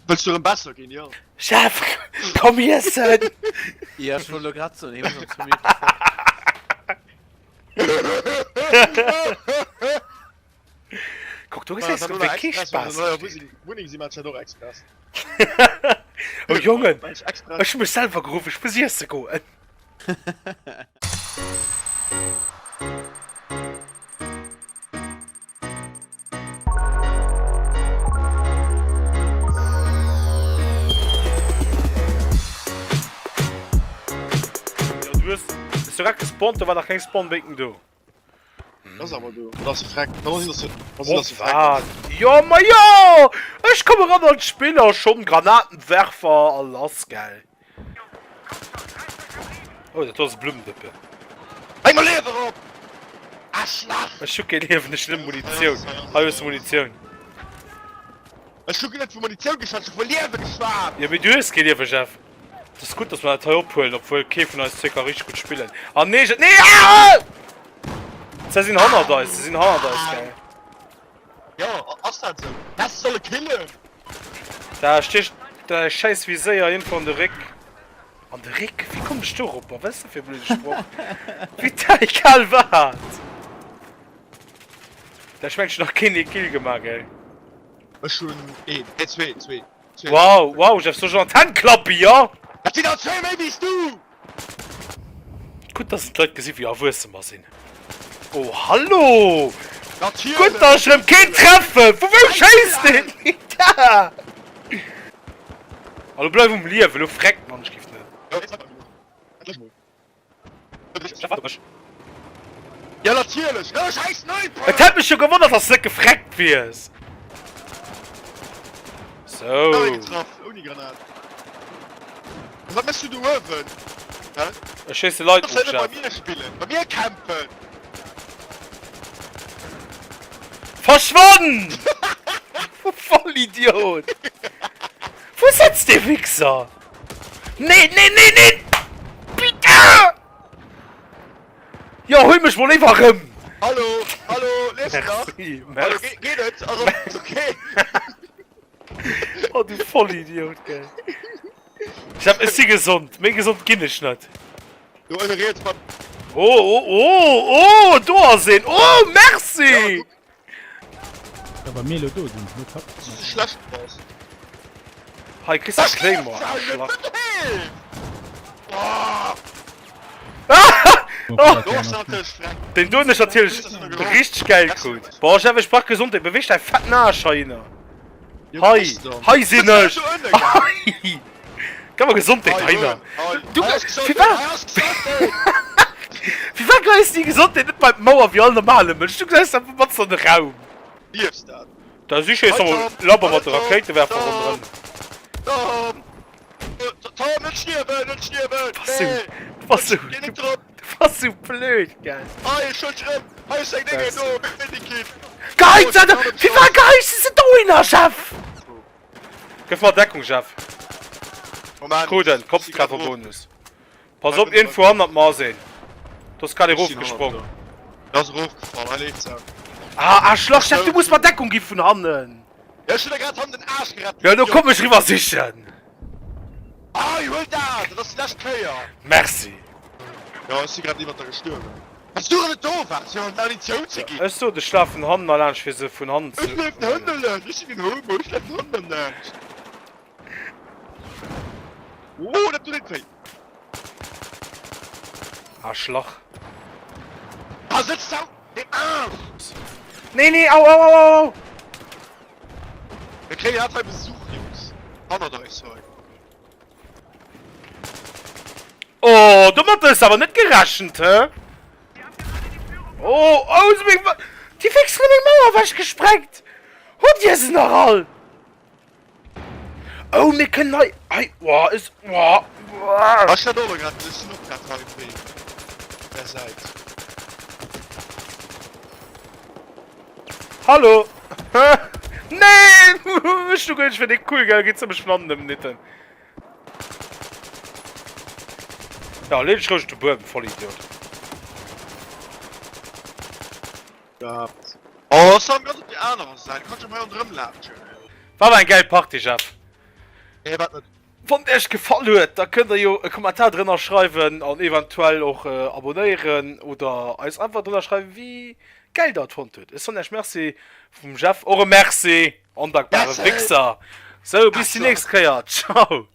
Wëlls du erëm besser ginn, jo? Chef, komm iessen! Jo, ech wollt elo grad soen, hie muss an zwou Minutte fort. Kuck, do gesäis du, wéi kee Spaass versteet. Wunneng si maachen dat och express. Oh Jongen, ech hu mech selwer geruff, ech muss iesse goen. Du hues bist direkt gespawnt, do war nach keng Spawnbacon do. Das awer do. Dat ass freck. Dat ass dat ass freck. Jo ma jo! Ech komme ran als Spiller schon Granatenwerfer a lass gell. Oh dat do ass e Blummendëppen. Bréng mol Liewen erop! Aschlach! Ech hu kee Liewen, ech hunn nëmme Munitioun. Hei hues de Munitioun. Ech hu net vu Munitioun geschwat, ech hu vu Liewe geschwat! Jo mee du hues kee Liewen, Jeff. Et ass gutt, dass mer dat hei ophuelen, obwuel kee vun eis zwee ka richteg gutt spillen. Ah nee, Je nee, ah! Se sinn hannert eis, se sinn hannert eis, gell. Jo, ass dat esou? Häss solle killen! Da sticht däi schäiss Viséier iergendwou an de Réck. An de Réck? Wéi komm ech doropper? Wat ass dat fir e blöde Sproch? Wéi egal wat! Da ech mengen ech hunn nach keen ee Kill gemaach, gell? Ech hunn een, nee zwee, zwee, zwee. Wow, wow, Jeff, soll ech an d'Hänn klappen, jo? Dat sinn der zwee méi wéi s du! Gutt, dass en d'Leit gesinn, wéi erwuesse mer sinn. Oh, hallo! Natierlech! Gutt, dass ech erëm keen treffen! Vu wou schéisst deen? Da! Hallo, bleif um Liewen, elo freckt man, ech giff net. Ja natierlech! Oh scheiß Sniper! Et hätt mech jo gewonnert, dass de net gefreckt wiers. Sou. Nach ee getraff, ouni Granat. Wat mechs du do uewen? Hä? Ech schéisse Leit Kanns of, net bei Jeff. mir spillen, bei mir campen! Verschwann! Vollidiot! Wou sëtzt dee Wichser? Nee, nee, nee, nee! Bitte! Jo, huel mech mol léiwer erëm! Hallo, hallo, liefs du nach? Merci, Hallo, merci. geet et? Ass alles ok? Oh, du Vollidiot, gell. Ech hab, ech si gesond. Méi gesond ginn ech net. Do ënne riets mat. Oh, oh, oh, oh, do ass een. Oh, merci! Ja, guck. Ja, wa mir elo do sinn, net hatt. Dass du sou schlecht bass. Hei, kriss de Claymore, Aarschlach. Den do hunn ech natierlech richteg geil krut. Boah, Jeff, ech brauch Gesondheet. Beweeg däi fetten Aarsch heihinner. Hei, hei sinn ech! Hei! Gëff mer Gesondheet heihinner! Du, firwat? Firwat geheis du déi Gesondheet net bei d'Mauer wéi all normale Mënsch? Du geheis einfach matzen an de Raum. Da si schéiss emol labber mat de Rakéitewerfer ronderëm. Du bass sou, du bass sou blöd, gell? Geheit se! Firwat geheis de se dohinner, Jeff? Gëff mer Deckung, Jeff. Krut en Kopftrefferbonus. Pass op, iergendwou hannert mer ass een. Do ass grad ee rofgesprong. Ah, Aarschlach, Jeff, du muss mer Deckung gi vun hannen. Jo, lo komm ech riwwer sichen. Hei, huel dat! Dat ass déi lescht Kéier! Merci! Jo, ech si grad iwwert der gestuerwen. Well s du erëm net do waars, fir mer d'Munitioun ze ginn. Ech sot, ech lafen hannen erlaanscht, fir se vun hannen ze Ech lafen hannen erlaanscht! Ech sinn en Homo, ech lafen hannen erlaanscht! Oh, dat doet net wéi! Arschlach. Ah, sëtz da! Deen Aarsch! Nee, nee, au, au, au, au, au! Mir kréien grad hei Besuch, Jungs. Hannert eis hei. Oh, domat hues de awer net gerechent, hä? Oh, oh, se meng, déi Wichser hu meng Mauer ewech gesprengt! Hutt dir se nach all? Oh, mir kënnen hei, hei, oh, is, oh, oh. Ech hat och elo grad, ech sinn och grad hei um Wee op där Säit. Hallo! Nee! Ech du ech fir dee cool, gell? Geet se mech vun hannen ëmnitten. Ja, lee dech roueg op de Buedem, Vollidiot. Gehabt. Oh, ass dann ganz op déi anerer Säit. Kann schon hei ronderëm lafen. War awer eng gäil Partie, Jeff. Nee, wat net. Wann et iech gefall huet, da kënnt der jo e Kommentar drënner schreiwen an eventuell och abonéieren oder eis einfach drënner schreiwen, wéi gäil der et fonnt hutt. Ech soen iech Merci, vum Jeff och e Merci, ondankbare Merci! Wichser. Sou, bis déi nächst Kéier, ciao!